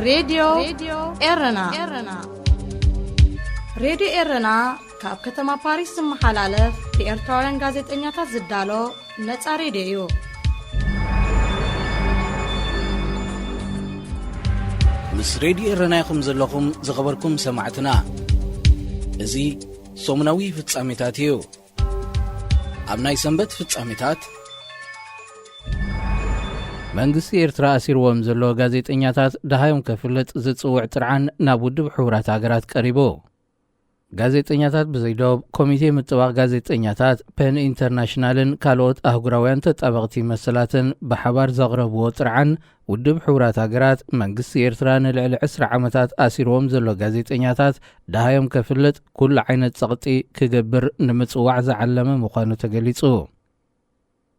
ሬድዮ ኤረና። ሬድዮ ኤረና ካብ ከተማ ፓሪስ ዝመሓላለፍ ብኤርትራውያን ጋዜጠኛታት ዝዳሎ ነጻ ሬድዮ እዩ። ምስ ሬድዮ ኤረና ኢኹም ዘለኹም ዝኸበርኩም ሰማዕትና። እዚ ሰሙናዊ ፍጻሜታት እዩ። ኣብ ናይ ሰንበት ፍጻሜታት፣ መንግስቲ ኤርትራ ኣሲርዎም ዘሎ ጋዜጠኛታት ደሃዮም ከፍልጥ ዝጽውዕ ጥርዓን ናብ ውድብ ሕቡራት ሃገራት ቀሪቡ። ጋዜጠኛታት ብዘይዶብ፣ ኮሚቴ ምጥባቕ ጋዜጠኛታት፣ ፐን ኢንተርናሽናልን ካልኦት ኣህጉራውያን ተጣበቕቲ መሰላትን ብሓባር ዘቕረብዎ ጥርዓን፣ ውድብ ሕቡራት ሃገራት መንግስቲ ኤርትራ ንልዕሊ ዕስራ ዓመታት ኣሲርዎም ዘሎ ጋዜጠኛታት ደሃዮም ከፍልጥ ኩሉ ዓይነት ጸቕጢ ክገብር ንምጽዋዕ ዝዓለመ ምዃኑ ተገሊጹ።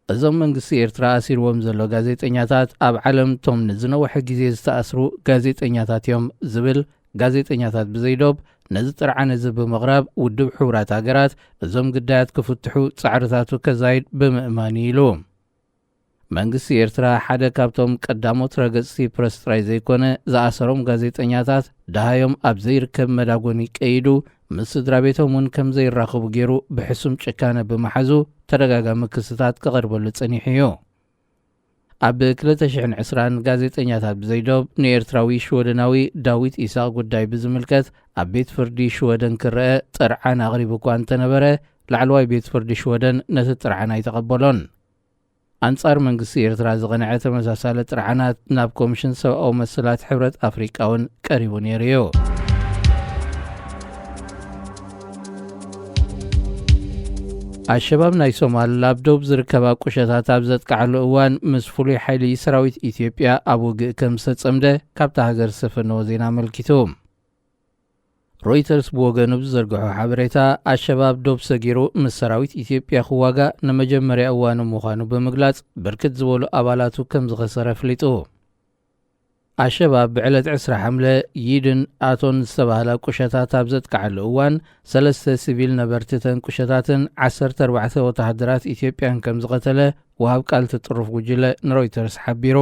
እዞም መንግስቲ ኤርትራ ኣሲርዎም ዘሎ ጋዜጠኛታት ኣብ ዓለም እቶም ንዝነውሐ ግዜ ዝተኣስሩ ጋዜጠኛታት እዮም ዝብል ጋዜጠኛታት ብዘይዶብ፣ ነዚ ጥርዓን እዚ ብምቕራብ ውድብ ሕቡራት ሃገራት እዞም ግዳያት ክፍትሑ ጻዕርታቱ ከዛይድ ብምእማን እዩ ኢሉ። መንግስቲ ኤርትራ ሓደ ካብቶም ቀዳሞት ረገጽቲ ፕረስ ጥራይ ዘይኮነ፣ ዝኣሰሮም ጋዜጠኛታት ደሃዮም ኣብ ዘይርከብ መዳጎኒ ቀይዱ፣ ምስ ስድራ ቤቶም እውን ከም ዘይራኸቡ ገይሩ ብሕሱም ጭካነ ብምሓዙ ተደጋጋሚ ክስታት ክቐርበሉ ጸኒሑ እዩ። ኣብ ክልተ ሽሕን ዕስራን ጋዜጠኛታት ብዘይዶብ ንኤርትራዊ ሽወደናዊ ዳዊት ኢሳቕ ጉዳይ ብዝምልከት ኣብ ቤት ፍርዲ ሽወደን ክረአ ጥርዓን ኣቕሪቡ እኳ እንተነበረ፣ ላዕለዋይ ቤት ፍርዲ ሽወደን ነቲ ጥርዓን ኣይተቐበሎን። ኣንጻር መንግስቲ ኤርትራ ዝቐንዐ ተመሳሳሊ ጥርዓናት ናብ ኮሚሽን ሰብኣዊ መሰላት ሕብረት ኣፍሪቃ እውን ቀሪቡ ነይሩ እዩ። ኣሸባብ ናይ ሶማል ኣብ ዶብ ዝርከባ ቁሸታት ኣብ ዘጥቅዓሉ እዋን ምስ ፍሉይ ሓይሊ ሰራዊት ኢትዮጵያ ኣብ ውግእ ከም ዝተጸምደ ካብታ ሃገር ዝሰፈነዎ ዜና ኣመልኪቱ። ሮይተርስ ብወገኑ ብዝዘርግሖ ሓበሬታ፣ ኣሸባብ ዶብ ሰጊሩ ምስ ሰራዊት ኢትዮጵያ ክዋጋእ ንመጀመርያ እዋኑ ምዃኑ ብምግላጽ፣ ብርክት ዝበሉ ኣባላቱ ከም ዝኸሰረ ኣፍሊጡ። ኣሸባብ ብዕለት ዕስራ ሓምለ ይድን ኣቶን ዝተባህላ ቁሸታት ኣብ ዘጥቅዓሉ እዋን፣ ሰለስተ ሲቪል ነበርቲ ተን ቁሸታትን ዓሰርተ ኣርባዕተ ወተሃደራት ኢትዮጵያን ከም ዝቐተለ ወሃብ ቃል እቲ ጥሩፍ ጉጅለ ንሮይተርስ ሓቢሩ።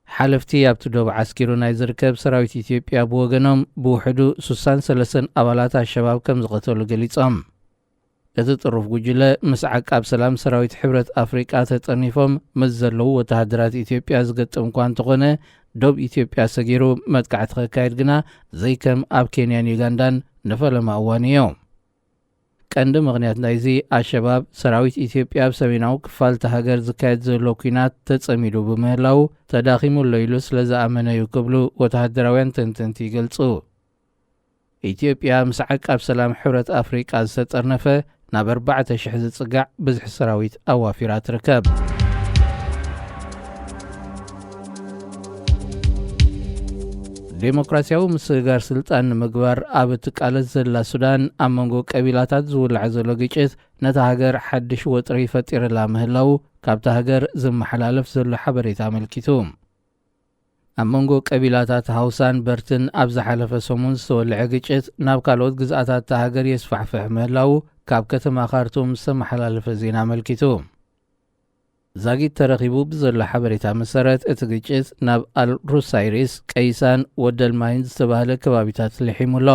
ሓለፍቲ ኣብቲ ዶብ ዓስኪሩ ናይ ዝርከብ ሰራዊት ኢትዮጵያ ብወገኖም፣ ብውሕዱ ሱሳን ሰለስተን ኣባላት ኣሸባብ ከም ዝቐተሉ ገሊጾም። እቲ ጥሩፍ ጉጅለ ምስ ዓቃብ ሰላም ሰራዊት ሕብረት ኣፍሪቃ ተጠርኒፎም ምስ ዘለዉ ወተሃደራት ኢትዮጵያ ዝገጥም እኳ እንተኾነ፣ ዶብ ኢትዮጵያ ሰጊሩ መጥቃዕቲ ከካይድ ግና ዘይከም ኣብ ኬንያን ዩጋንዳን ንፈለማ እዋን እዩ። ቀንዲ ምኽንያት ናይዚ፣ ኣሸባብ ሰራዊት ኢትዮጵያ ኣብ ሰሜናዊ ክፋል እታ ሃገር ዝካየድ ዘሎ ኲናት ተጸሚዱ ብምህላዉ፣ ተዳኺሙ ኣሎ ኢሉ ስለ ዝኣመነ እዩ ክብሉ ወተሃደራውያን ተንተንቲ ይገልጹ። ኢትዮጵያ ምስ ዓቃብ ሰላም ሕብረት ኣፍሪቃ ዝተጠርነፈ ናብ ኣርባዕተ ሽሕ ዝጽጋዕ ብዝሒ ሰራዊት ኣዋፊራ ትርከብ። ዴሞክራሲያዊ ምስግጋር ስልጣን ንምግባር ኣብ እትቃለስ ዘላ ሱዳን፣ ኣብ መንጎ ቀቢላታት ዝውላዕ ዘሎ ግጭት ነታ ሃገር ሓድሽ ወጥሪ ፈጢርላ ምህላዉ ካብታ ሃገር ዝመሓላለፍ ዘሎ ሓበሬታ ኣመልኪቱ። ኣብ መንጎ ቀቢላታት ሃውሳን በርትን ኣብ ዝሓለፈ ሰሙን ዝተወልዐ ግጭት ናብ ካልኦት ግዝኣታት እታ ሃገር የስፋሕፍሕ ምህላዉ ካብ ከተማ ካርቱም ዝተመሓላለፈ ዜና ኣመልኪቱ። ዛጊት ተረኺቡ ብዘሎ ሓበሬታ መሰረት፣ እቲ ግጭት ናብ ኣል ሩሳይሪስ፣ ቀይሳን ወደልማይን ዝተባህለ ከባቢታት ልሒሙ ኣሎ።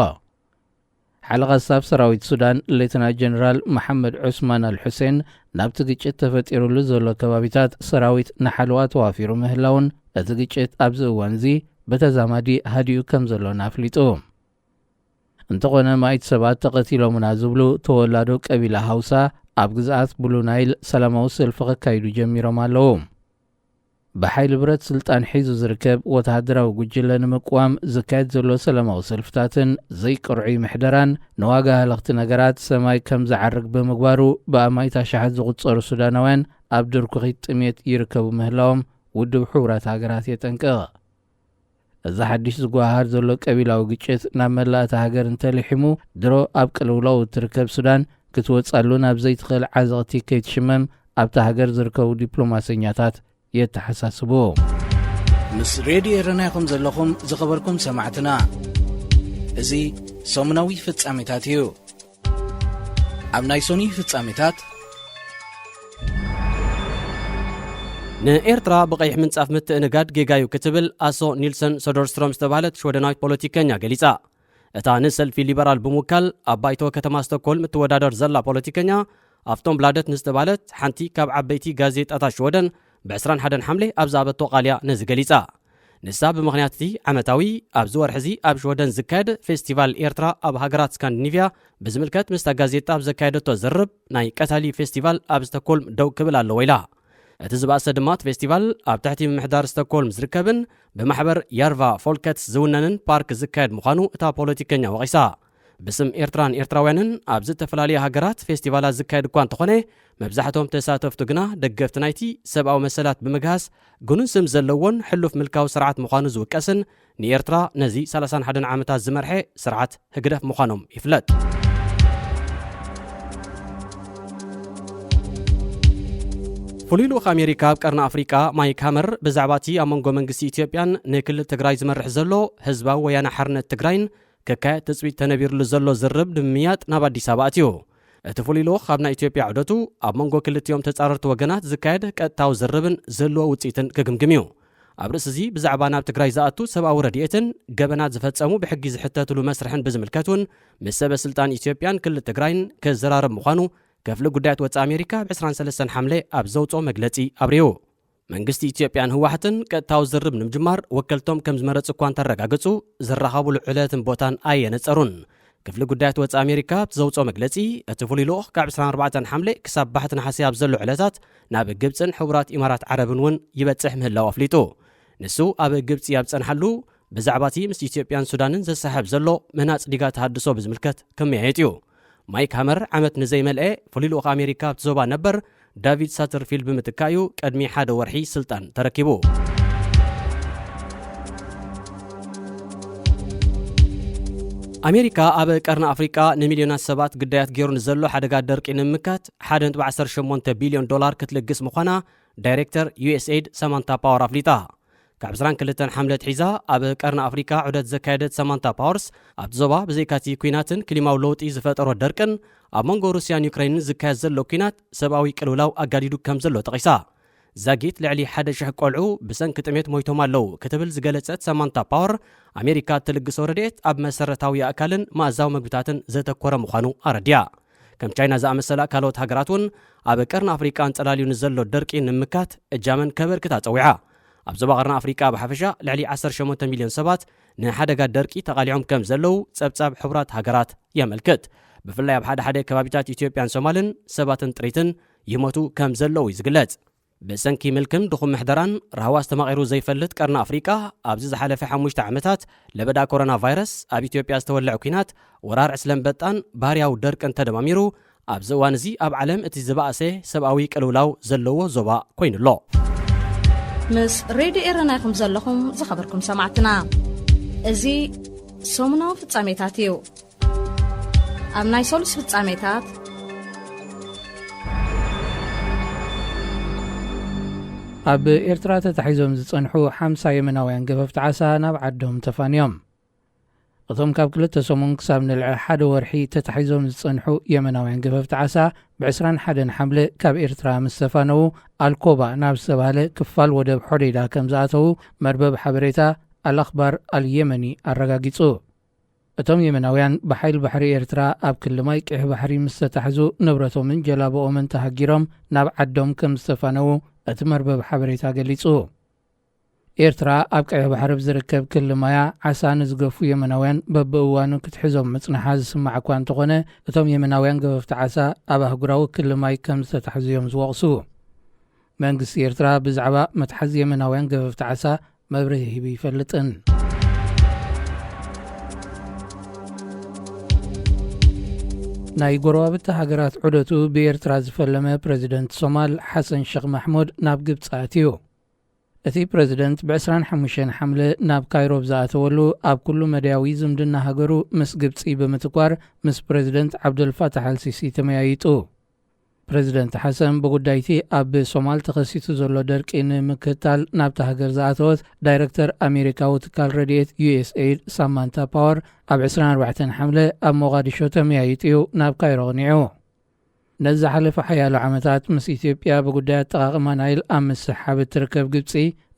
ሓለቓ ስታፍ ሰራዊት ሱዳን ሌተና ጀነራል መሓመድ ዑስማን ኣል ሑሴን፣ ናብቲ ግጭት ተፈጢሩሉ ዘሎ ከባቢታት ሰራዊት ንሓለዋ ተዋፊሩ ምህላውን፣ እቲ ግጭት ኣብዚ እዋን እዚ ብተዛማዲ ሃዲኡ ከም ዘሎን ኣፍሊጡ። እንተኾነ፣ ማኢት ሰባት ተቐቲሎምና ዝብሉ ተወላዶ ቀቢላ ሃውሳ ኣብ ግዝኣት ብሉ ናይል ሰላማዊ ሰልፊ ከካይዱ ጀሚሮም ኣለዉ። ብሓይሊ ብረት ስልጣን ሒዙ ዝርከብ ወተሃደራዊ ጉጅለ ንምቅዋም ዝካየድ ዘሎ ሰላማዊ ሰልፍታትን ዘይቅርዑይ ምሕደራን፣ ንዋጋ ሃለኽቲ ነገራት ሰማይ ከም ዝዓርግ ብምግባሩ፣ ብኣማኢት ኣሽሓት ዝቑጸሩ ሱዳናውያን ኣብ ድርኩኺት ጥሜት ይርከቡ ምህላዎም ውድብ ሕቡራት ሃገራት የጠንቅቕ። እዚ ሓድሽ ዝጓሃሃር ዘሎ ቀቢላዊ ግጭት ናብ መላእ እታ ሃገር እንተልሒሙ፣ ድሮ ኣብ ቅልውላው እትርከብ ሱዳን ክትወጻሉ ናብ ዘይትኽእል ዓዘቕቲ ከይትሽመም፣ ኣብታ ሃገር ዝርከቡ ዲፕሎማሰኛታት የተሓሳስቡ። ምስ ሬድዮ ኤረና ኢኹም ዘለኹም ዝኸበርኩም ሰማዕትና። እዚ ሰሙናዊ ፍጻሜታት እዩ። ኣብ ናይ ሶኒ ፍጻሜታት፣ ንኤርትራ ብቐይሕ ምንጻፍ ምትእንጋድ ጌጋዩ ክትብል ኣሶ ኒልሰን ሶደርስትሮም ዝተባህለት ሽወደናዊት ፖለቲከኛ ገሊጻ። እታ ንሰልፊ ሊበራል ብምውካል ኣብ ባይቶ ከተማ ስቶክሆልም እትወዳደር ዘላ ፖለቲከኛ፣ ኣፍቶንብላደት ንዝተባህለት ሓንቲ ካብ ዓበይቲ ጋዜጣታት ሽወደን ብ ዕስራን ሓደን ሓምለ ኣብ ዝሃበቶ ቃልያ ነዚ ገሊጻ። ንሳ ብምኽንያት እቲ ዓመታዊ ኣብዚ ወርሒ እዚ ኣብ ሽወደን ዝካየድ ፌስቲቫል ኤርትራ ኣብ ሃገራት ስካንዲኒቭያ ብዝምልከት ምስታ ጋዜጣ ኣብ ዘካየደቶ ዝርርብ፣ ናይ ቀታሊ ፌስቲቫል ኣብ ስቶክሆልም ደው ክብል ኣለዎ ኢላ። እቲ ዝበኣሰ ድማ እቲ ፌስቲቫል ኣብ ትሕቲ ምምሕዳር ስቶክሆልም ዝርከብን ብማሕበር ያርቫ ፎልከትስ ዝውነንን ፓርክ ዝካየድ ምዃኑ እታ ፖለቲከኛ ወቒሳ። ብስም ኤርትራን ኤርትራውያንን ኣብ ዝተፈላለያ ሃገራት ፌስቲቫላት ዝካየድ እኳ እንተኾነ፣ መብዛሕቶም ተሳተፍቱ ግና ደገፍቲ ናይቲ ሰብኣዊ መሰላት ብምግሃስ ግኑን ስም ዘለዎን ሕሉፍ ምልካዊ ስርዓት ምዃኑ ዝውቀስን ንኤርትራ ነዚ ሰላሳን ሓደን ዓመታት ዝመርሐ ስርዓት ህግደፍ ምዃኖም ይፍለጥ። ፍሉይ ልኡኽ ኣሜሪካ ኣብ ቀርኒ ኣፍሪቃ ማይክ ሃመር ብዛዕባ እቲ ኣብ መንጎ መንግስቲ ኢትዮጵያን ንክልል ትግራይ ዝመርሕ ዘሎ ህዝባዊ ወያነ ሓርነት ትግራይን ክካየድ ትጽቢት ተነቢርሉ ዘሎ ዝርብ ንምምያጥ ናብ ኣዲስ ኣበባ ኣትዩ። እቲ ፍሉይ ልኡኽ ኣብ ናይ ኢትዮጵያ ዑደቱ ኣብ መንጎ ክልቲኦም ተጻረርቲ ወገናት ዝካየድ ቀጥታዊ ዝርብን ዘለዎ ውጽኢትን ክግምግም እዩ። ኣብ ርእሲ እዚ ብዛዕባ ናብ ትግራይ ዝኣቱ ሰብኣዊ ረድኤትን ገበናት ዝፈጸሙ ብሕጊ ዝሕተትሉ መስርሕን ብዝምልከት እውን ምስ ሰበ ስልጣን ኢትዮጵያን ክልል ትግራይን ክዘራረብ ምዃኑ ክፍሊ ጉዳያት ወጻኢ ኣሜሪካ ብ ዕስራን ሰለስተን ሓምለ ኣብ ዘውጽኦ መግለጺ ኣብሪሁ። መንግስቲ ኢትዮጵያን ህወሓትን ቀጥታዊ ዝርብ ንምጅማር ወከልቶም ከም ዝመረጹ እኳ እንተረጋገጹ፣ ዝራኸቡሉ ዕለትን ቦታን ኣየነጸሩን። ክፍሊ ጉዳያት ወጻኢ ኣሜሪካ ኣብ ዘውጽኦ መግለጺ፣ እቲ ፍሉይ ልኡኽ ካብ ዕስራን ኣርባዕተን ሓምለ ክሳብ ባሕቲ ነሓሰ ኣብ ዘሎ ዕለታት ናብ ግብጽን ሕቡራት ኢማራት ዓረብን እውን ይበጽሕ ምህላው ኣፍሊጡ። ንሱ ኣብ ግብጺ ኣብ ዝጸንሓሉ፣ ብዛዕባ እቲ ምስ ኢትዮጵያን ሱዳንን ዘሰሓብ ዘሎ ምህናጽ ዲጋ ተሃድሶ ብዝምልከት ክመያየጥ እዩ። ማይክ ሃመር ዓመት ንዘይመልአ ፍሉይ ልኡኽ ኣሜሪካ ኣብቲ ዞባ ነበር ዳቪድ ሳተርፊልድ ብምትካእ እዩ ቅድሚ ሓደ ወርሒ ስልጣን ተረኪቡ። ኣሜሪካ ኣብ ቀርኒ ኣፍሪቃ ንሚልዮናት ሰባት ግዳያት ገይሩ ንዘሎ ሓደጋ ደርቂ ንምምካት ሓደ ነጥቢ ዓሰርተ ሸሞንተ ቢልዮን ዶላር ክትልግስ ምዃና ዳይሬክተር ዩ ኤስ ኤይድ ሳማንታ ፓወር ኣፍሊጣ። ካብ ዕስራን ክልተን ሓምለ ኣትሒዛ ኣብ ቀርኒ ኣፍሪቃ ዑደት ዘካየደት ሳማንታ ፓወርስ፣ ኣብቲ ዞባ ብዘይካቲ ኲናትን ክሊማዊ ለውጢ ዝፈጠሮ ደርቅን ኣብ መንጎ ሩስያን ዩክሬንን ዝካየድ ዘሎ ኲናት ሰብኣዊ ቅልውላው ኣጋዲዱ ከም ዘሎ ጠቒሳ። ዛጊት ልዕሊ ሓደ ሽሕ ቆልዑ ብሰንኪ ጥሜት ሞይቶም ኣለዉ ክትብል ዝገለጸት ሳማንታ ፓወር፣ ኣሜሪካ እትልግሶ ረድኤት ኣብ መሰረታዊ ኣእካልን መኣዛዊ መግብታትን ዘተኮረ ምዃኑ ኣረዲኣ። ከም ቻይና ዝኣመሰላ ካልኦት ሃገራት እውን ኣብ ቀርኒ ኣፍሪቃ ኣንጸላልዩ ንዘሎ ደርቂ ንምምካት እጃመን ከበርክታ ጸዊዓ። ኣብ ዞባ ቀርኒ ኣፍሪቃ ብሓፈሻ ልዕሊ ዓሰርተ ሸሞንተ ሚልዮን ሰባት ንሓደጋ ደርቂ ተቓሊዖም ከም ዘለዉ ጸብጻብ ሕቡራት ሃገራት የመልክት። ብፍላይ ኣብ ሓደ ሓደ ከባቢታት ኢትዮጵያን ሶማልን ሰባትን ጥሪትን ይሞቱ ከም ዘለዉ እዩ ዝግለጽ። ብሰንኪ ምልክን ድኹም ምሕደራን ራህዋ ዝተማቒሩ ዘይፈልጥ ቀርኒ ኣፍሪቃ፣ ኣብዚ ዝሓለፈ ሓሙሽተ ዓመታት ለበዳ ኮሮና ቫይረስ፣ ኣብ ኢትዮጵያ ዝተወልዐ ኲናት፣ ወራር ዕስለ ኣንበጣን ባህርያዊ ደርቅን ተደማሚሩ፣ ኣብዚ እዋን እዚ ኣብ ዓለም እቲ ዝበኣሰ ሰብኣዊ ቅልውላው ዘለዎ ዞባ ኮይኑ ኣሎ። ምስ ሬድዮ ኤረና ኢኹም ዘለኹም ዝኸበርኩም ሰማዕትና። እዚ ሰሙናዊ ፍጻሜታት እዩ። ኣብ ናይ ሰሉስ ፍጻሜታት፣ ኣብ ኤርትራ ተታሒዞም ዝጸንሑ ሓምሳ የመናውያን ገፈፍቲ ዓሳ ናብ ዓዶም ተፋንዮም። እቶም ካብ ክልተ ሰሙን ክሳብ ንልዕሊ ሓደ ወርሒ ተታሒዞም ዝጸንሑ የመናውያን ገፈፍቲ ዓሳ ብ ዕስራን ሓደን ሓምለ ካብ ኤርትራ ምስ ተፋነዉ፣ ኣልኮባ ናብ ዝተባህለ ክፋል ወደብ ሖዴዳ ከም ዝኣተዉ መርበብ ሓበሬታ ኣልኣኽባር ኣልየመኒ ኣረጋጊጹ። እቶም የመናውያን ብሓይሊ ባሕሪ ኤርትራ ኣብ ክሊ ማይ ቀይሕ ባሕሪ ምስ ተታሕዙ፣ ንብረቶምን ጀላብኦምን ተሃጊሮም ናብ ዓዶም ከም ዝተፋነዉ እቲ መርበብ ሓበሬታ ገሊጹ። ኤርትራ ኣብ ቀይሕ ባሕሪ ኣብ ዝርከብ ክሊ ማያ ዓሳ ንዝገፉ የመናውያን በብእዋኑ ክትሕዞም ምጽንሓ ዝስማዕ እኳ እንተኾነ፣ እቶም የመናውያን ገፈፍቲ ዓሳ ኣብ ኣህጉራዊ ክሊ ማይ ከም ዝተታሕዙ እዮም ዝወቕሱ። መንግስቲ ኤርትራ ብዛዕባ መትሓዚ የመናውያን ገፈፍቲ ዓሳ መብርሂ ሂቡ ይፈልጥን። ናይ ጎረባብቲ ሃገራት ዑደቱ ብኤርትራ ዝፈለመ ፕረዚደንት ሶማል ሓሰን ሸኽ ማሕሙድ ናብ ግብጺ ኣትዩ። እቲ ፕረዚደንት ብ ዕስራን ሓሙሽተን ሓምለ ናብ ካይሮ ብዝኣተወሉ፣ ኣብ ኩሉ መዳያዊ ዝምድና ሃገሩ ምስ ግብጺ ብምትኳር ምስ ፕረዚደንት ዓብደልፋታሕ ኣልሲሲ ተመያይጡ። ፕረዚደንት ሓሰን ብጉዳይቲ ኣብ ሶማል ተኸሲቱ ዘሎ ደርቂ ንምክትታል ናብታ ሃገር ዝኣተወት ዳይረክተር ኣሜሪካዊ ትካል ረድኤት ዩ ኤስ ኤይድ ሳማንታ ፓወር ኣብ ዕስራን ኣርባዕተን ሓምለ ኣብ ሞቓዲሾ ተመያይጡ እዩ ናብ ካይሮ ኣቕኒዑ። ነዚ ዝሓለፈ ሓያሎ ዓመታት ምስ ኢትዮጵያ ብጉዳይ ኣጠቓቕማ ናይል ኣብ ምስሕሓብ እትርከብ ግብጺ፣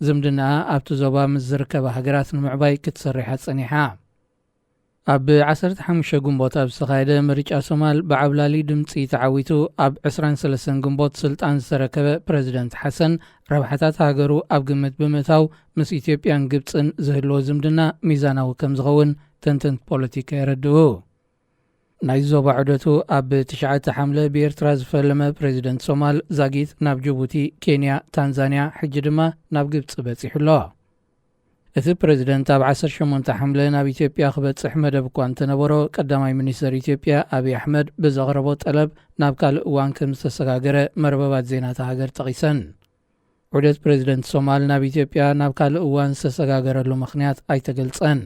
ዝምድናኣ ኣብቲ ዞባ ምስ ዝርከባ ሃገራት ንምዕባይ ክትሰርሕ ጸኒሓ። ኣብ ዓሰርተ ሓሙሽተ ግንቦት ኣብ ዝተኻየደ ምርጫ ሶማል ብዓብላሊ ድምጺ ተዓዊቱ ኣብ ዕስራን ሰለስተን ግንቦት ስልጣን ዝተረከበ ፕረዚደንት ሓሰን፣ ረብሓታት ሃገሩ ኣብ ግምት ብምእታው ምስ ኢትዮጵያን ግብጽን ዝህልዎ ዝምድና ሚዛናዊ ከም ዝኸውን ተንተንቲ ፖለቲካ የረድኡ። ናይ ዞባ ዑደቱ ኣብ ትሽዓተ ሓምለ ብኤርትራ ዝፈለመ ፕረዚደንት ሶማል ዛጊት ናብ ጅቡቲ፣ ኬንያ፣ ታንዛንያ፣ ሕጂ ድማ ናብ ግብጺ በጺሑ ኣሎ። እቲ ፕረዚደንት ኣብ ዓሰርተ ሸሞንተ ሓምለ ናብ ኢትዮጵያ ክበጽሕ መደብ እኳ እንተነበሮ፣ ቀዳማይ ሚኒስተር ኢትዮጵያ ኣብይ ኣሕመድ ብዘቕረቦ ጠለብ ናብ ካልእ እዋን ከም ዝተሰጋገረ መርበባት ዜና እታ ሃገር ጠቒሰን። ዑደት ፕረዚደንት ሶማል ናብ ኢትዮጵያ ናብ ካልእ እዋን ዝተሰጋገረሉ ምኽንያት ኣይተገልጸን።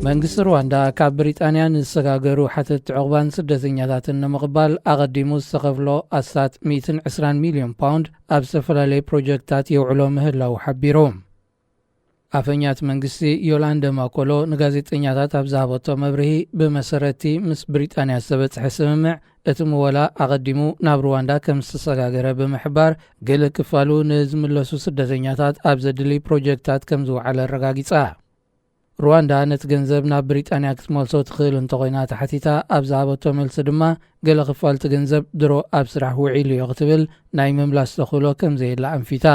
መንግስቲ ሩዋንዳ ካብ ብሪጣንያ ንዝሰጋገሩ ሓተትቲ ዕቑባን ስደተኛታትን ንምቕባል ኣቐዲሙ ዝተኸፍሎ ኣስታት ሚእትን ዕስራን ሚልዮን ፓውንድ ኣብ ዝተፈላለየ ፕሮጀክትታት የውዕሎ ምህላዉ ሓቢሩ። ኣፈኛት መንግስቲ ዮላንደ ማኮሎ ንጋዜጠኛታት ኣብ ዝሃበቶ መብርሂ፣ ብመሰረቲ ምስ ብሪጣንያ ዝተበጽሐ ስምምዕ፣ እቲ ምወላ ኣቐዲሙ ናብ ሩዋንዳ ከም ዝተሰጋገረ ብምሕባር፣ ገለ ክፋሉ ንዝምለሱ ስደተኛታት ኣብ ዘድሊ ፕሮጀክታት ከም ዝወዓለ ኣረጋጊጻ። ሩዋንዳ ነቲ ገንዘብ ናብ ብሪጣንያ ክትመልሶ ትኽእል እንተኾይና ተሓቲታ፣ ኣብ ዝሃበቶ መልሲ ድማ፣ ገለ ክፋልቲ ገንዘብ ድሮ ኣብ ስራሕ ውዒሉ እዮ ክትብል፣ ናይ ምምላስ ተኽእሎ ከም ዘየላ ኣንፊታ።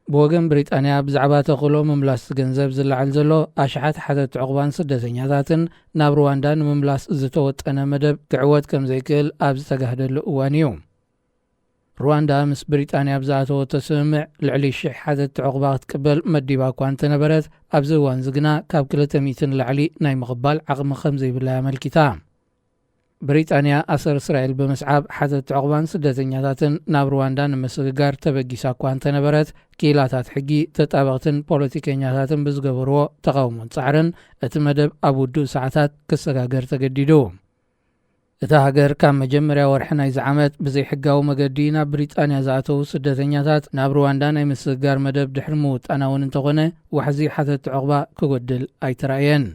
ብወገን ብሪጣንያ፣ ብዛዕባ ተኽእሎ ምምላስ ገንዘብ ዝለዓል ዘሎ፣ ኣሽሓት ሓተትቲ ዕቑባን ስደተኛታትን ናብ ሩዋንዳ ንምምላስ ዝተወጠነ መደብ ክዕወት ከም ዘይክእል ኣብ ዝተጋህደሉ እዋን እዩ። ሩዋንዳ ምስ ብሪጣንያ ኣብ ዝኣተወቶ ስምምዕ፣ ልዕሊ ሽሕ ሓተትቲ ዕቑባ ክትቅበል መዲባ እኳ እንተነበረት፣ ኣብዚ እዋን እዚ ግና ካብ ክልተ ሚእቲ ንላዕሊ ናይ ምቕባል ዓቕሚ ከም ዘይብላ ኣመልኪታ። ብሪጣንያ ኣሰር እስራኤል ብምስዓብ፣ ሓተትቲ ዕቑባን ስደተኛታትን ናብ ሩዋንዳ ንምስግጋር ተበጊሳ እኳ እንተነበረት፣ ክኢላታት ሕጊ፣ ተጣበቕትን ፖለቲከኛታትን ብዝገበርዎ ተቓውሞን ጻዕርን፣ እቲ መደብ ኣብ ውዱእ ሰዓታት ክሰጋገር ተገዲዱ። እታ ሃገር ካብ መጀመርያ ወርሒ ናይዚ ዓመት ብዘይሕጋዊ መገዲ ናብ ብሪጣንያ ዝኣተዉ ስደተኛታት ናብ ሩዋንዳ ናይ ምስግጋር መደብ ድሕሪ ምውጣና እውን እንተኾነ፣ ዋሕዚ ሓተትቲ ዕቑባ ክጎድል ኣይተራእየን።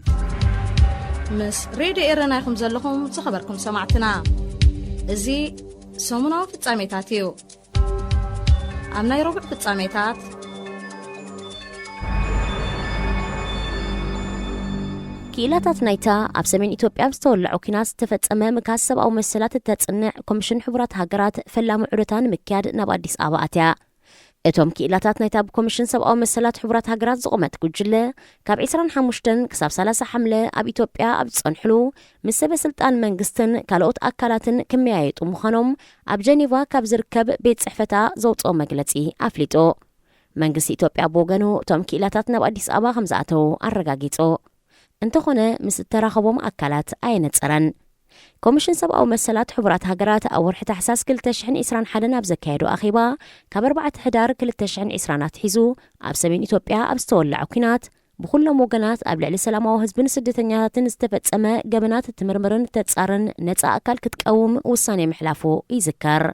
ምስ ሬድዮ ኤረና ኢኹም ዘለኹም ዝኸበርኩም ሰማዕትና። እዚ ሰሙናዊ ፍጻሜታት እዩ። ኣብ ናይ ረቡዕ ፍጻሜታት፣ ክኢላታት ናይታ ኣብ ሰሜን ኢትዮጵያ ኣብ ዝተወለዐ ኲናት ዝተፈጸመ ምካስ ሰብኣዊ መሰላት እተጽንዕ ኮሚሽን ሕቡራት ሃገራት ፈላሚ ዑደታ ንምክያድ ናብ ኣዲስ ኣበባ ኣትያ። እቶም ክኢላታት ናይታ ብኮሚሽን ሰብኣዊ መሰላት ሕቡራት ሃገራት ዝቖመት ጉጅለ፣ ካብ ዕስራን ሓሙሽተን ክሳብ ሰላሳ ሓምለ ኣብ ኢትዮጵያ ኣብ ዝጸንሕሉ፣ ምስ ሰበ ስልጣን መንግስትን ካልኦት ኣካላትን ክመያየጡ ምዃኖም ኣብ ጀኔቫ ካብ ዝርከብ ቤት ጽሕፈታ ዘውጽኦ መግለጺ ኣፍሊጡ። መንግስቲ ኢትዮጵያ ብወገኑ፣ እቶም ክኢላታት ናብ ኣዲስ ኣበባ ከም ዝኣተዉ ኣረጋጊጹ። እንተኾነ፣ ምስ እተራኸቦም ኣካላት ኣየነጸረን። ኮሚሽን ሰብኣዊ መሰላት ሕቡራት ሃገራት ኣብ ወርሒ ታሕሳስ ክልተ ሽሕን ዕስራን ሓደን ኣብ ዘካየዶ ኣኼባ፣ ካብ ኣርባዕተ ሕዳር ክልተ ሽሕን ዕስራን ኣትሒዙ ኣብ ሰሜን ኢትዮጵያ ኣብ ዝተወለዐ ኲናት፣ ብኹሎም ወገናት ኣብ ልዕሊ ሰላማዊ ህዝብን ስደተኛታትን ዝተፈጸመ ገበናት እትምርምርን እተጻርን ነጻ ኣካል ክትቀውም ውሳኔ ምሕላፉ ይዝከር።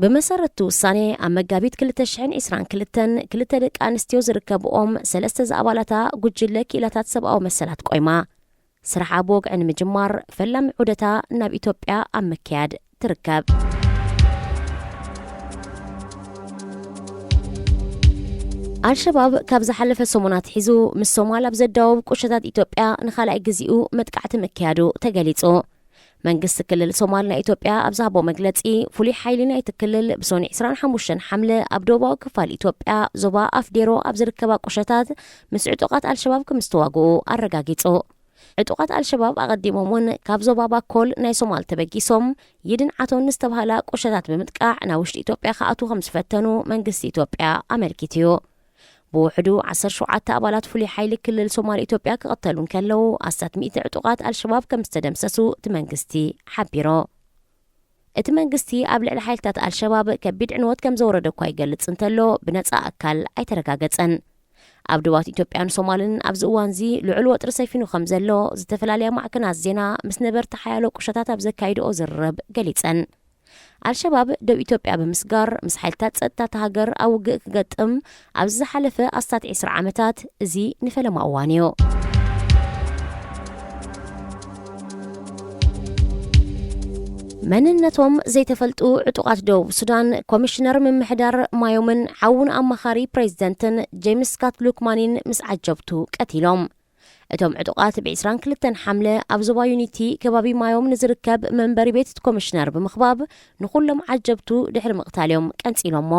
ብመሰረት እቲ ውሳኔ፣ ኣብ መጋቢት ክልተ ሽሕን ዕስራን ክልተን ክልተ ደቂ ኣንስትዮ ዝርከብኦም ሰለስተ ዝኣባላታ ጉጅለ ክኢላታት ሰብኣዊ መሰላት ቆይማ፣ ስርሓ ብወግዒ ንምጅማር ፈላሚ ዑደታ ናብ ኢትዮጵያ ኣብ ምክያድ ትርከብ። ኣልሸባብ ካብ ዝሓለፈ ሰሙን ኣትሒዙ ምስ ሶማል ኣብ ዘዳወብ ቁሸታት ኢትዮጵያ ንኻልኣይ ግዜኡ መጥቃዕቲ ምክያዱ ተገሊጹ። መንግስቲ ክልል ሶማል ናይ ኢትዮጵያ ኣብ ዝሃቦ መግለጺ፣ ፍሉይ ሓይሊ ናይቲ ክልል ብሰኑይ ዕስራን ሓሙሽተን ሓምለ ኣብ ደቡባዊ ክፋል ኢትዮጵያ ዞባ ኣፍዴሮ ኣብ ዝርከባ ቁሸታት ምስ ዕጡቓት ኣልሸባብ ከም ዝተዋግኡ ኣረጋጊጹ። ዕጡቓት ኣልሸባብ ኣቐዲሞም እውን ካብ ዞባ ባኮል ናይ ሶማል ተበጊሶም፣ ይድን ዓቶን ዝተባህላ ቁሸታት ብምጥቃዕ ናብ ውሽጢ ኢትዮጵያ ክኣትዉ ከም ዝፈተኑ መንግስቲ ኢትዮጵያ ኣመልኪቱ እዩ። ብውሕዱ ዓሰርተ ሸውዓተ ኣባላት ፍሉይ ሓይሊ ክልል ሶማል ኢትዮጵያ ክቕተሉ እንከለዉ፣ ኣስታት ሚእቲ ዕጡቓት ኣልሸባብ ከም ዝተደምሰሱ እቲ መንግስቲ ሓቢሩ። እቲ መንግስቲ ኣብ ልዕሊ ሓይልታት ኣልሸባብ ከቢድ ዕንወት ከም ዘውረደ እኳ ይገልጽ እንተሎ፣ ብነጻ ኣካል ኣይተረጋገጸን። ኣብ ዶባት ኢትዮጵያን ሶማልን ኣብዚ እዋንዚ ልዑል ወጥሪ ሰፊኑ ከም ዘሎ ዝተፈላለያ ማዕከናት ዜና ምስ ነበርቲ ሓያሎ ቁሸታት ኣብ ዘካይድኦ ዝርርብ ገሊጸን። ኣልሸባብ ደቡብ ኢትዮጵያ ብምስጋር ምስ ሓይልታት ጸጥታ እታ ሃገር ኣብ ውግእ ክገጥም ኣብዚ ዝሓለፈ ኣስታት ዕስራ ዓመታት እዚ ንፈለማ እዋን እዩ። መንነቶም ዘይተፈልጡ ዕጡቓት ደቡብ ሱዳን ኮሚሽነር ምምሕዳር ማዮምን ሓውን ኣማኻሪ ፕሬዚደንትን ጄምስ ስካት ሉክማኒን ምስ ዓጀብቱ ቀቲሎም። እቶም ዕጡቓት ብ22 ሓምለ ኣብ ዞባ ዩኒቲ ከባቢ ማዮም ንዝርከብ መንበሪ ቤት እቲ ኮሚሽነር ብምኽባብ ንኹሎም ዓጀብቱ ድሕሪ ምቕታል እዮም ቀንጺሎሞ።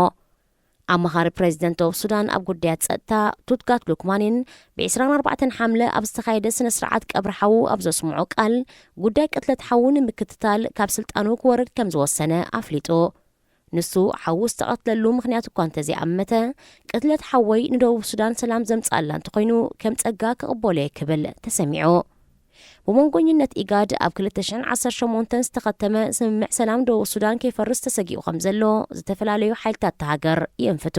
ኣማኻሪ ፕሬዚደንት ደቡብ ሱዳን ኣብ ጉዳያት ጸጥታ ቱትጋት ሉክማኒን ብ24 ሓምለ ኣብ ዝተኻየደ ስነ ስርዓት ቀብሪ ሓዉ ኣብ ዘስምዖ ቃል፣ ጉዳይ ቅትለት ሓዉ ንምክትታል ካብ ስልጣኑ ክወርድ ከም ዝወሰነ ኣፍሊጡ። ንሱ ሓዉ ዝተቐትለሉ ምኽንያት እኳ እንተዘይኣመተ፣ ቅትለት ሓወይ ንደቡብ ሱዳን ሰላም ዘምጽኣላ እንተኾይኑ ከም ጸጋ ክቕበሎ እየ ክብል ተሰሚዑ። ብመንጎኝነት ኢጋድ ኣብ 2018 ዝተኸተመ ስምምዕ ሰላም ደቡብ ሱዳን ከይፈርስ ተሰጊኡ ከም ዘሎ ዝተፈላለዩ ሓይልታት እታ ሃገር ይእንፍቱ።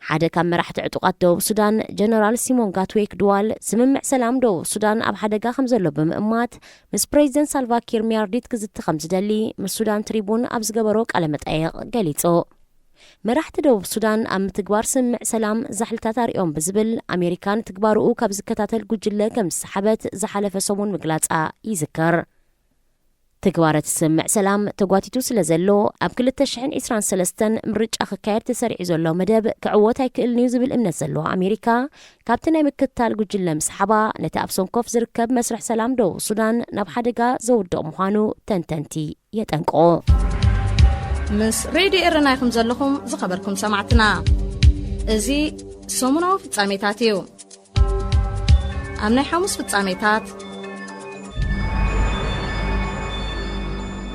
ሓደ ካብ መራሕቲ ዕጡቓት ደቡብ ሱዳን ጀነራል ሲሞን ጋትዌክ ድዋል ስምምዕ ሰላም ደቡብ ሱዳን ኣብ ሓደጋ ከም ዘሎ ብምእማት ምስ ፕሬዚደንት ሳልቫኪር ሚያርዲት ክዝቲ ከም ዝደሊ ምስ ሱዳን ትሪቡን ኣብ ዝገበሮ ቃለ መጠየቕ ገሊጹ። መራሕቲ ደቡብ ሱዳን ኣብ ምትግባር ስምምዕ ሰላም ዛሕልታት ኣርእዮም ብዝብል ኣሜሪካ ንትግባርኡ ካብ ዝከታተል ጉጅለ ከም ዝሰሓበት ዝሓለፈ ሰሙን ምግላጻ ይዝከር። ትግባረ እቲ ስምምዕ ሰላም ተጓቲቱ ስለ ዘሎ ኣብ 2023 ምርጫ ክካየድ ተሰሪዑ ዘሎ መደብ ክዕወት ኣይክእልን እዩ ዝብል እምነት ዘለዎ ኣሜሪካ ካብቲ ናይ ምክትታል ጉጅለ ምስሓባ ነቲ ኣብ ሰንኮፍ ዝርከብ መስርሕ ሰላም ደቡብ ሱዳን ናብ ሓደጋ ዘውድቕ ምዃኑ ተንተንቲ የጠንቅቑ። ምስ ሬድዮ ኤረና ኢኹም ዘለኹም ዝኸበርኩም ሰማዕትና። እዚ ሰሙናዊ ፍጻሜታት እዩ። ኣብ ናይ ሓሙስ ፍጻሜታት፣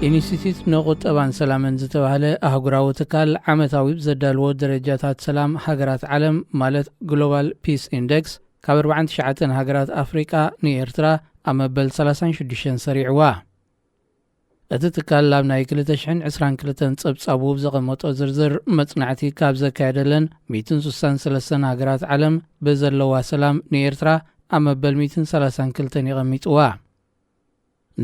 ኢንስቲትዩት ንቁጠባን ሰላምን ዝተባህለ ኣህጉራዊ ትካል ዓመታዊ ብዘዳልዎ ደረጃታት ሰላም ሃገራት ዓለም ማለት ግሎባል ፒስ ኢንደክስ ካብ 49 ሃገራት ኣፍሪቃ ንኤርትራ ኣብ መበል 36 ሰሪዕዋ። እቲ ትካል ኣብ ናይ 2022 ጸብጻቡ ብዘቐመጦ ዝርዝር መጽናዕቲ ካብ ዘካየደለን 163 ሃገራት ዓለም ብዘለዋ ሰላም ንኤርትራ ኣብ መበል 132 የቐሚጥዋ።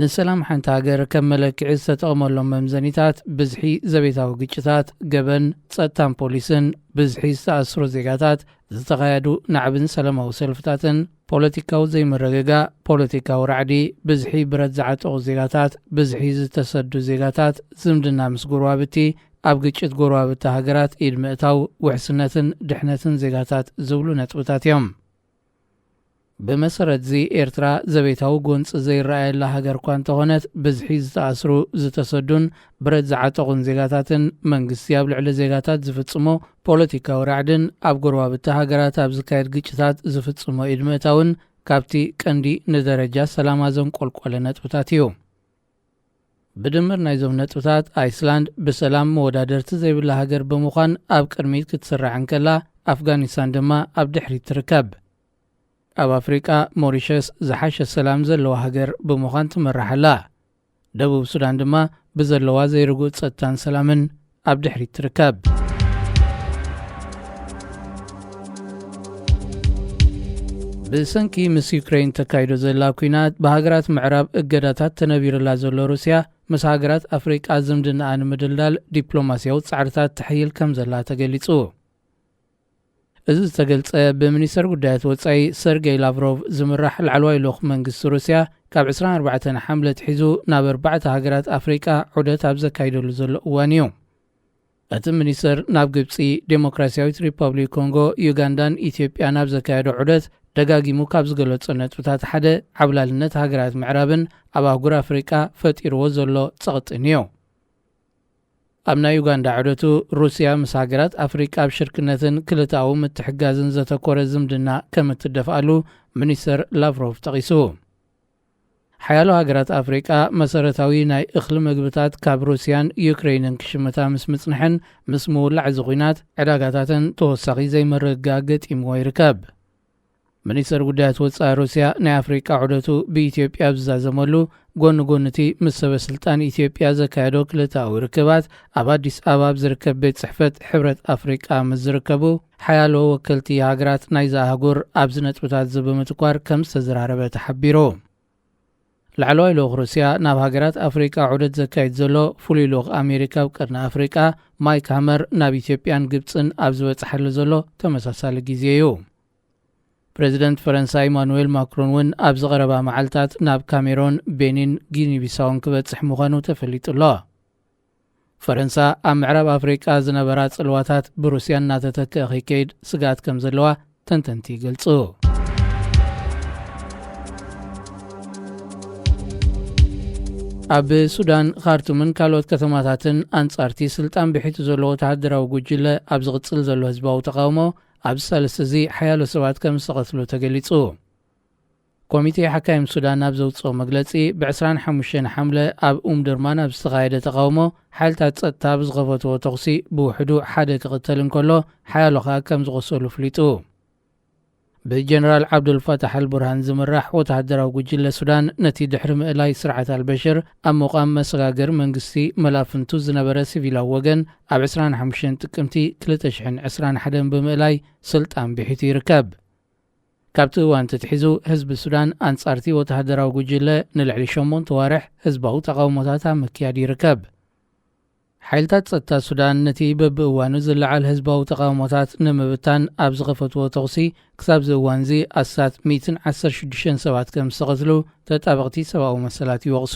ንሰላም ሓንቲ ሃገር ከም መለክዒ ዝተጠቕመሎም መምዘኒታት ብዝሒ ዘቤታዊ ግጭታት፣ ገበን፣ ጸጥታን ፖሊስን፣ ብዝሒ ዝተኣስሩ ዜጋታት፣ ዝተኻየዱ ናዕብን ሰላማዊ ሰልፍታትን፣ ፖለቲካዊ ዘይምርግጋእ፣ ፖለቲካዊ ራዕዲ፣ ብዝሒ ብረት ዝዓጠቑ ዜጋታት፣ ብዝሒ ዝተሰዱ ዜጋታት፣ ዝምድና ምስ ጎረባብቲ፣ ኣብ ግጭት ጎረባብቲ ሃገራት ኢድ ምእታው፣ ውሕስነትን ድሕነትን ዜጋታት ዝብሉ ነጥብታት እዮም። ብመሰረትዚ ኤርትራ ዘቤታዊ ጎንጺ ዘይረኣየላ ሃገር እኳ እንተኾነት፣ ብዝሒ ዝተኣስሩ፣ ዝተሰዱን ብረት ዝዓጠቑን ዜጋታትን መንግስቲ ኣብ ልዕሊ ዜጋታት ዝፍጽሞ ፖለቲካዊ ራዕድን ኣብ ጎረባብቲ ሃገራት ኣብ ዝካየድ ግጭታት ዝፍጽሞ ኢድ ምእታውን ካብቲ ቀንዲ ንደረጃ ሰላማ ዘንቆልቆለ ነጥብታት እዩ። ብድምር ናይዞም ነጥብታት፣ ኣይስላንድ ብሰላም መወዳደርቲ ዘይብላ ሃገር ብምዃን ኣብ ቅድሚት ክትስራዕ እንከላ፣ ኣፍጋኒስታን ድማ ኣብ ድሕሪት ትርከብ። ኣብ ኣፍሪቃ፣ ሞሪሸስ ዝሓሸ ሰላም ዘለዋ ሃገር ብምዃን ትምራሕ ኣላ። ደቡብ ሱዳን ድማ ብዘለዋ ዘይርጉእ ጸጥታን ሰላምን ኣብ ድሕሪት ትርከብ። ብሰንኪ ምስ ዩክሬን ተካይዶ ዘላ ኲናት ብሃገራት ምዕራብ እገዳታት ተነቢሩላ ዘሎ ሩስያ፣ ምስ ሃገራት ኣፍሪቃ ዝምድናኣ ንምድልዳል ዲፕሎማስያዊ ጻዕርታት ተሕይል ከም ዘላ ተገሊጹ። እዚ ዝተገልጸ ብሚኒስተር ጉዳያት ወጻኢ ሰርጌይ ላቭሮቭ ዝምራሕ ላዕለዋይ ልኡኽ መንግስቲ ሩስያ ካብ 24 ሓምለ ኣትሒዙ ናብ ኣርባዕተ ሃገራት ኣፍሪቃ ዑደት ኣብ ዘካይደሉ ዘሎ እዋን እዩ። እቲ ሚኒስተር ናብ ግብጺ፣ ዴሞክራሲያዊት ሪፐብሊክ ኮንጎ፣ ዩጋንዳን ኢትዮጵያን ኣብ ዘካየዶ ዑደት ደጋጊሙ ካብ ዝገለጾ ነጥብታት ሓደ ዓብላልነት ሃገራት ምዕራብን ኣብ ኣህጉር ኣፍሪቃ ፈጢርዎ ዘሎ ጸቕጥን እዩ። ኣብ ናይ ዩጋንዳ ዑደቱ፣ ሩስያ ምስ ሃገራት ኣፍሪቃ ኣብ ሽርክነትን ክልተኣዊ ምትሕጋዝን ዘተኮረ ዝምድና ከም እትደፍኣሉ ሚኒስተር ላቭሮቭ ጠቒሱ። ሓያሎ ሃገራት ኣፍሪቃ መሰረታዊ ናይ እኽሊ መግብታት ካብ ሩስያን ዩክሬንን ክሽምታ ምስ ምጽንሐን፣ ምስ ምውላዕ እዚ ኲናት ዕዳጋታተን ተወሳኺ ዘይምርግጋእ ገጢምዎ ይርከብ። ሚኒስተር ጉዳያት ወጻኢ ሩስያ ናይ ኣፍሪቃ ዑደቱ ብኢትዮጵያ ኣብ ዝዛዘመሉ፣ ጎኒ ጎኒ እቲ ምስ ሰበ ስልጣን ኢትዮጵያ ዘካየዶ ክልተኣዊ ርክባት፣ ኣብ ኣዲስ ኣበባ ኣብ ዝርከብ ቤት ጽሕፈት ሕብረት ኣፍሪቃ ምስ ዝርከቡ ሓያሎ ወከልቲ ሃገራት ናይዛ ኣህጉር ኣብዚ ነጥብታት እዚ ብምትኳር ከም ዝተዘራረበ ተሓቢሩ። ላዕለዋይ ልኡኽ ሩስያ ናብ ሃገራት ኣፍሪቃ ዑደት ዘካይድ ዘሎ ፍሉይ ልኡኽ ኣሜሪካ ኣብ ቀርኒ ኣፍሪቃ ማይክ ሃመር ናብ ኢትዮጵያን ግብጽን ኣብ ዝበጽሓሉ ዘሎ ተመሳሳሊ ግዜ እዩ። ፕሬዚደንት ፈረንሳ ኢማኑኤል ማክሮን እውን ኣብዚ ቀረባ መዓልታት ናብ ካሜሮን፣ ቤኒን፣ ጊኒ ቢሳውን ክበጽሕ ምዃኑ ተፈሊጡ ኣሎ። ፈረንሳ ኣብ ምዕራብ ኣፍሪቃ ዝነበራ ጽልዋታት ብሩስያ እናተተክአ ከይከይድ ስግኣት ከም ዘለዋ ተንተንቲ ይገልጹ። ኣብ ሱዳን፣ ካርቱምን ካልኦት ከተማታትን ኣንጻርቲ ስልጣን ብሒቱ ዘሎ ወተሃደራዊ ጉጅለ ኣብ ዝቕጽል ዘሎ ህዝባዊ ተቓውሞ፣ ኣብዚ ሳልስቲ እዚ ሓያሎ ሰባት ከም ዝተቐትሉ ተገሊጹ። ኮሚቴ ሓካይም ሱዳን ኣብ ዘውጽኦ መግለጺ፣ ብ ዕስራን ሓሙሽተን ሓምለ ኣብ ኡምድርማን ኣብ ዝተኻየደ ተቓውሞ፣ ሓይልታት ጸጥታ ብዝኸፈትዎ ተኹሲ ብውሕዱ ሓደ ክቕተል እንከሎ፣ ሓያሎ ኸኣ ከም ዝቖሰሉ ኣፍሊጡ። ብጀነራል ዓብዱልፋታሕ ኣልቡርሃን ዝምራሕ ወተሃደራዊ ጉጅለ ሱዳን፣ ነቲ ድሕሪ ምእላይ ስርዓት ኣልበሽር ኣብ ምቋም መሰጋገሪ መንግስቲ መላፍንቱ ዝነበረ ሲቪላዊ ወገን፣ ኣብ ዕስራን ሓሙሽተን ጥቅምቲ ክልተ ሽሕን ዕስራን ሓደን ብምእላይ ስልጣን ብሒቱ ይርከብ። ካብቲ እዋን ተትሒዙ፣ ህዝቢ ሱዳን ኣንጻርቲ ወተሃደራዊ ጉጅለ ንልዕሊ ሸሞንተ ዋርሕ ህዝባዊ ተቓውሞታት ኣብ ምክያድ ይርከብ። ሓይልታት ጸጥታ ሱዳን ነቲ በብእዋኑ ዝለዓል ህዝባዊ ተቓውሞታት ንምብታን ኣብ ዝኸፈትዎ ተኹሲ፣ ክሳብዚ እዋንዚ ኣስታት ሚእትን ዓሰርተ ሽዱሽተን ሰባት ከም ዝተቐትሉ ተጣበቕቲ ሰብኣዊ መሰላት ይወቕሱ።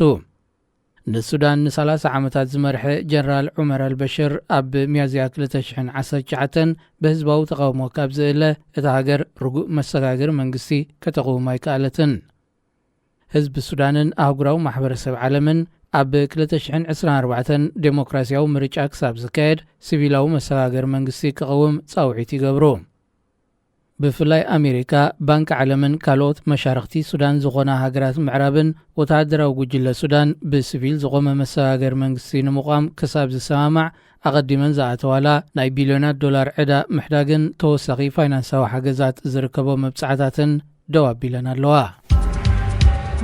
ንሱዳን ንሰላሳ ዓመታት ዝመርሐ ጀነራል ዑመር ኣልበሽር፣ ኣብ ሚያዝያ ክልተ ሽሕን ዓሰርተ ትሽዓተን ብህዝባዊ ተቓውሞ ካብ ዝእለ፣ እታ ሃገር ርጉእ መሰጋገሪ መንግስቲ ከተቕውም ኣይከኣለትን። ህዝቢ ሱዳንን ኣህጉራዊ ማሕበረሰብ ዓለምን፣ ኣብ ክልተ ሽሕን ዕስራን ኣርባዕተን ዴሞክራሲያዊ ምርጫ ክሳብ ዝካየድ፣ ሲቪላዊ መሰጋገሪ መንግስቲ ክቐውም ጻውዒት ይገብሩ። ብፍላይ ኣሜሪካ፣ ባንኪ ዓለምን ካልኦት መሻርኽቲ ሱዳን ዝኾና ሃገራት ምዕራብን፣ ወተሃደራዊ ጉጅለ ሱዳን ብሲቪል ዝቖመ መሰጋገሪ መንግስቲ ንምቋም ክሳብ ዝሰማማዕ፣ ኣቐዲመን ዝኣተዋላ ናይ ቢልዮናት ዶላር ዕዳ ምሕዳግን ተወሳኺ ፋይናንሳዊ ሓገዛት ዝርከቦ መብጻዕታትን ደው ኣቢለን ኣለዋ።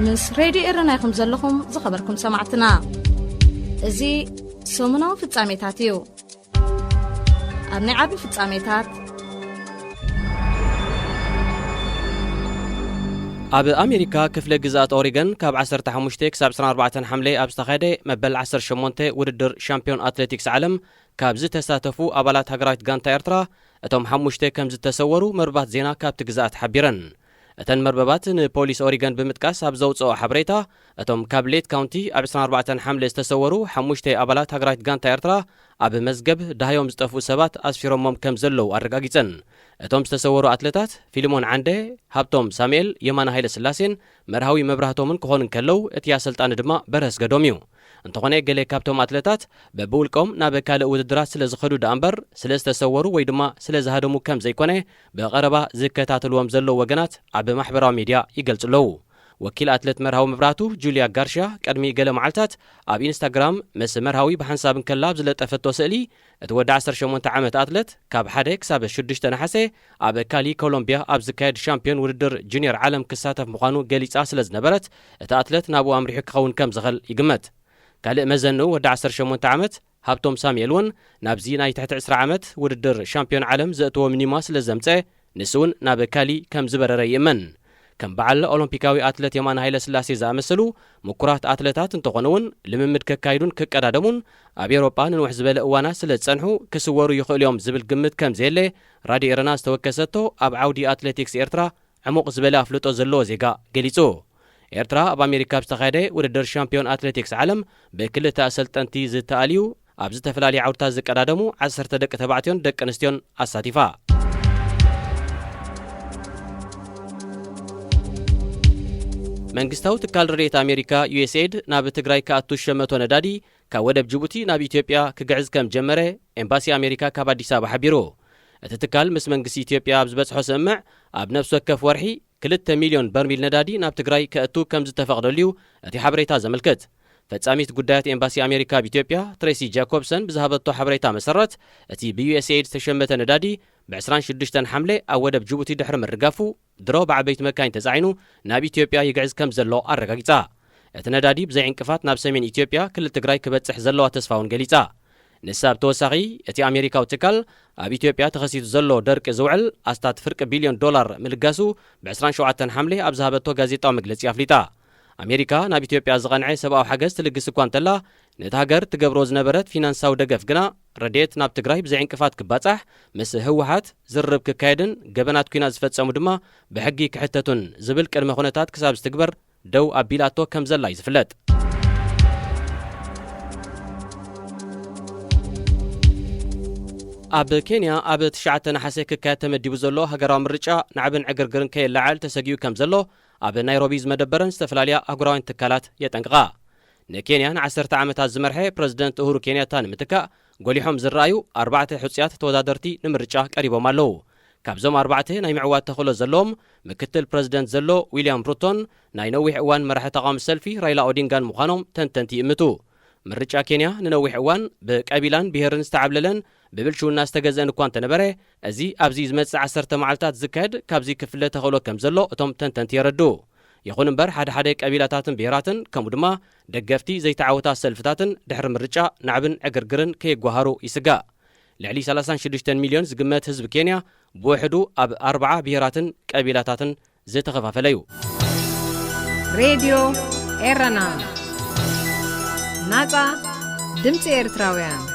ምስ ሬድዮ ኤረና ኢኹም ዘለኹም ዝኸበርኩም ሰማዕትና። እዚ ሰሙናዊ ፍጻሜታት እዩ። ኣብ ናይ ዓቢ ፍጻሜታት፣ ኣብ ኣሜሪካ ክፍለ ግዝኣት ኦሪገን ካብ ዓሰርተ ሓሙሽተ ክሳብ ዕስራን ኣርባዕተን ሓምለ ኣብ ዝተኻየደ መበል ዓሰርተ ሸሞንተ ውድድር ሻምፒዮን ኣትሌቲክስ ዓለም ካብ ዝተሳተፉ ኣባላት ሃገራዊት ጋንታ ኤርትራ፣ እቶም ሓሙሽተ ከም ዝተሰወሩ መርባት ዜና ካብቲ ግዝኣት ሓቢረን። እተን መርበባት ንፖሊስ ኦሪገን ብምጥቃስ ኣብ ዘውፅኦ ሓበሬታ፣ እቶም ካብ ሌት ካውንቲ ኣብ ዕስራን ኣርባዕተን ሓምለ ዝተሰወሩ ሓሙሽተ ኣባላት ሃገራዊት ጋንታ ኤርትራ ኣብ መዝገብ ደሃዮም ዝጠፍኡ ሰባት ኣስፊሮሞም ከም ዘለዉ ኣረጋጊጸን። እቶም ዝተሰወሩ ኣትለታት ፊልሞን ዓንደ፣ ሃብቶም ሳሙኤል፣ የማነ ሃይለ ስላሴን መርሃዊ መብራህቶምን ክኾኑ እንከለዉ፣ እቲ ኣሰልጣኒ ድማ በረስ ገዶም እዩ። እንተኾነ፣ ገለ ካብቶም ኣትለታት በብውልቆም ናብ ካልእ ውድድራት ስለ ዝኸዱ ደኣ እምበር፣ ስለ ዝተሰወሩ ወይ ድማ ስለ ዝሃደሙ ከም ዘይኮነ፣ ብቐረባ ዝከታተልዎም ዘለዉ ወገናት ኣብ ማሕበራዊ ሚድያ ይገልጹ ኣለዉ። ወኪል ኣትለት መርሃዊ መብራህቱ፣ ጁልያ ጋርሻ፣ ቅድሚ ገለ መዓልታት ኣብ ኢንስታግራም ምስ መርሃዊ ብሓንሳብ እንከላ ኣብ ዝለጠፈቶ ስእሊ፣ እቲ ወዲ ዓሰርተ ሸሞንተ ዓመት ኣትለት፣ ካብ ሓደ ክሳብ ሽዱሽተ ነሓሰ ኣብ ካሊ ኮሎምቢያ ኣብ ዝካየድ ሻምፒዮን ውድድር ጁኒየር ዓለም ክሳተፍ ምዃኑ ገሊጻ ስለ ዝነበረት፣ እቲ ኣትለት ናብኡ ኣምሪሑ ክኸውን ከም ዝኽእል ይግመት። ካልእ መዘንኡ ወዲ ዓሰርተ ሸሞንተ ዓመት ሃብቶም ሳሙኤል እውን ናብዚ ናይ ትሕቲ ዕስራ ዓመት ውድድር ሻምፒዮን ዓለም ዘእትዎ ሚኒማ ስለ ዘምጸ፣ ንሱ እውን ናብ ካሊ ከም ዝበረረ ይእመን። ከም በዓል ኦሎምፒካዊ ኣትለት የማነ ሃይለ ስላሴ ዝኣመሰሉ ምኩራት ኣትለታት እንተኾኑ እውን፣ ልምምድ ከካይዱን ክቀዳደሙን ኣብ ኤውሮጳ ንንውሕ ዝበለ እዋናት ስለ ዝጸንሑ፣ ክስወሩ ይኽእሉ እዮም ዝብል ግምት ከም ዘየለ፣ ራድዮ ኤረና ዝተወከሰቶ ኣብ ዓውዲ ኣትሌቲክስ ኤርትራ ዕሙቕ ዝበለ ኣፍልጦ ዘለዎ ዜጋ ገሊጹ። ኤርትራ ኣብ ኣሜሪካ ኣብ ዝተኻየደ ውድድር ሻምፒዮን ኣትሌቲክስ ዓለም ብክልተ ኣሰልጠንቲ ዝተኣልዩ፣ ኣብ ዝተፈላለየ ዓውድታት ዝቀዳደሙ ዓሰርተ ደቂ ተባዕትዮን ደቂ ኣንስትዮን ኣሳቲፋ። መንግስታዊ ትካል ረድኤት ኣሜሪካ፣ ዩ ኤስ ኤድ፣ ናብ ትግራይ ክኣቱ ዝሸመቶ ነዳዲ ካብ ወደብ ጅቡቲ ናብ ኢትዮጵያ ክግዕዝ ከም ጀመረ ኤምባሲ ኣሜሪካ ካብ ኣዲስ ኣበባ ሓቢሩ። እቲ ትካል ምስ መንግስቲ ኢትዮጵያ ኣብ ዝበጽሖ ስምምዕ፣ ኣብ ነፍሲ ወከፍ ወርሒ ክልተ ሚልዮን በርሚል ነዳዲ ናብ ትግራይ ከእቱ ከም ዝተፈቕደሉ እዩ እቲ ሓበሬታ ዘመልክት። ፈጻሚት ጉዳያት ኤምባሲ ኣሜሪካ ኣብ ኢትዮጵያ፣ ትሬሲ ጃኮብሰን፣ ብዝሃበቶ ሓበሬታ መሰረት፣ እቲ ብ ዩ ኤስ ኤድ ዝተሸመተ ነዳዲ ብ ዕስራን ሽዱሽተን ሓምለ ኣብ ወደብ ጅቡቲ ድሕሪ ምርጋፉ፣ ድሮ ብዓበይቲ መካይን ተጻዒኑ ናብ ኢትዮጵያ ይግዕዝ ከም ዘሎ ኣረጋጊጻ። እቲ ነዳዲ ብዘይ ዕንቅፋት ናብ ሰሜን ኢትዮጵያ፣ ክልል ትግራይ፣ ክበጽሕ ዘለዋ ተስፋ እውን ገሊጻ። ንሳ ብተወሳኺ፣ እቲ ኣሜሪካዊ ትካል ኣብ ኢትዮጵያ ተኸሲቱ ዘሎ ደርቂ ዝውዕል ኣስታት ፍርቂ ቢልዮን ዶላር ምልጋሱ ብ ዕስራን ሸውዓተን ሓምለ ኣብ ዝሃበቶ ጋዜጣዊ መግለጺ ኣፍሊጣ። ኣሜሪካ ናብ ኢትዮጵያ ዝቐንዐ ሰብኣዊ ሓገዝ ትልግስ እኳ እንተላ፣ ነቲ ሃገር ትገብሮ ዝነበረት ፊናንሳዊ ደገፍ ግና ረድኤት ናብ ትግራይ ብዘይ ዕንቅፋት ክባጻሕ፣ ምስ ህወሓት ዝርርብ ክካየድን ገበናት ኲናት ዝፈጸሙ ድማ ብሕጊ ክሕተቱን ዝብል ቅድመ ኩነታት ክሳብ ዝትግበር ደው ኣቢላቶ ከም ዘላ እዩ ዝፍለጥ። ኣብ ኬንያ ኣብ ትሽዓተ ነሓሰ ክካየድ ተመዲቡ ዘሎ ሃገራዊ ምርጫ ናዕብን ዕግርግርን ከየለዓዕል ተሰጊኡ ከም ዘሎ ኣብ ናይሮቢ ዝመደበረን ዝተፈላለያ ኣህጉራውያን ትካላት የጠንቅቓ። ንኬንያ ንዓሰርተ ዓመታት ዝመርሐ ፕረዚደንት ኡሁሩ ኬንያታ ንምትካእ ጎሊሖም ዝረኣዩ ኣርባዕተ ሕጹያት ተወዳደርቲ ንምርጫ ቀሪቦም ኣለዉ። ካብዞም ኣርባዕተ ናይ ምዕዋት ተኽእሎ ዘለዎም ምክትል ፕረዚደንት ዘሎ ዊልያም ሩቶን ናይ ነዊሕ እዋን መራሒ ተቓዋሚ ሰልፊ ራይላ ኦዲንጋን ምዃኖም ተንተንቲ ይእምቱ። ምርጫ ኬንያ ንነዊሕ እዋን ብቀቢላን ብሄርን ዝተዓብለለን ብብልሽውና ዝተገዘአን እኳ እንተነበረ፣ እዚ ኣብዚ ዝመጽእ ዓሰርተ መዓልታት ዝካየድ ካብዚ ክፍለ ተኽእሎ ከም ዘሎ እቶም ተንተንቲ የረድኡ። ይኹን እምበር፣ ሓደ ሓደ ቀቢላታትን ብሄራትን ከምኡ ድማ ደገፍቲ ዘይተዓወታ ሰልፍታትን ድሕሪ ምርጫ ናዕብን ዕግርግርን ከየጓሃሩ ይስጋእ። ልዕሊ ሰላሳን ሽዱሽተን ሚልዮን ዝግመት ህዝቢ ኬንያ ብውሕዱ ኣብ ኣርብዓ ብሄራትን ቀቢላታትን ዝተኸፋፈለ እዩ። ሬድዮ ኤረና፣ ናጻ ድምጺ ኤርትራውያን።